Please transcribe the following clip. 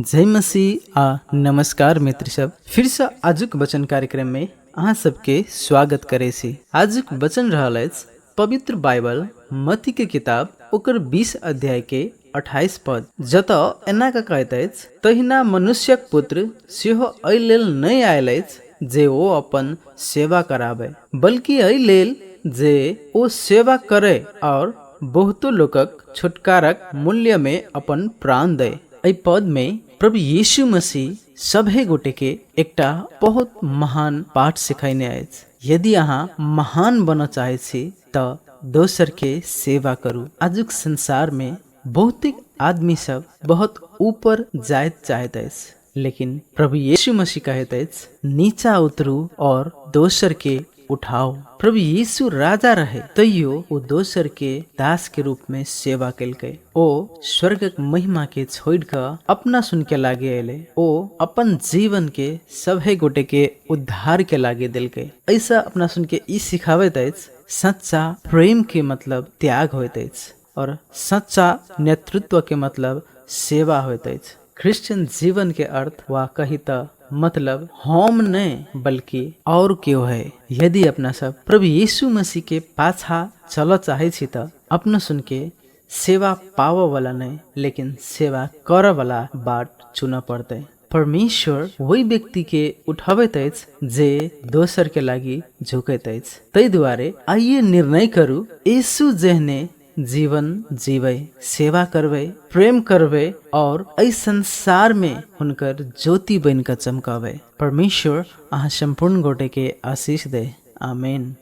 जय मसीह आ नमस्कार मित्र सब, फिरसँ आजुक वचन कार्यक्रममे अहाँ सबके स्वागत करै छी। आजुक वचन रहल अछि पवित्र बाइबल मत्ती के किताब ओकर 20 अध्याय के 28 पद, जतऽ एना कऽ कहैत अछि, तहिना मनुष्यक पुत्र सेहो एहि लेल नहि आयल अछि जे ओ अपन सेवा कराबय, बल्कि एहि लेल जे ओ सेवा करय और बहुतो लोकक छुटकारक मूल्यमे अपन प्राण दय। एहि पदमे प्रभु यीशु मसीह सभे गोटेके एकटा बहुत महान पाठ सिखैने अछि। यदि अहाँ महान बनऽ चाहै छी तऽ दोसरके सेवा करू। आजुक संसारमे बहुतेक आदमी सब बहुत ऊपर जाइत चाहैत अछि, लेकिन प्रभु यीशु मसीह कहैत अछि, नीचा उतरू और दोसरके उठाउ। प्रभु यीशु राजा रहे तैयो ओ दोसर के दास के रूप में सेवा केलकै। ओ स्वर्गक महिमा के छोड़ि कऽ अपना सुन के लागे अयलै। ओ अपन जीवन के सभे गोटे के उद्धार के लागे देलकै। एहिसँ अपना सुन के ई सिखाबैत अछि, सच्चा प्रेम के मतलब त्याग होइत अछि और सच्चा नेतृत्व के मतलब सेवा होइत अछि। क्रिश्चियन जीवन के अर्थ वा कही तऽ मतलब हम नहि बल्कि और केओ है। यदि अपना सब प्रभु यीशु मसीह के पाछा चलऽ चाहै छी तऽ अपना सुन के सेवा पाबऽ वाला नहि लेकिन सेवा करऽ वाला बाट चुनऽ पड़तै। परमेश्वर ओहि व्यक्ति के उठबैत अछि जे दोसर के लागि झुकैत अछि। ताहि दुआरे आइए निर्णय करू, यीशु जेहने जीवन जीबै, सेवा करबै, प्रेम करबै और एहि संसार में हुनकर ज्योति बनि कऽ चमकबै। परमेश्वर अहाँ सम्पूर्ण गोटे के आशीष दे। आमीन।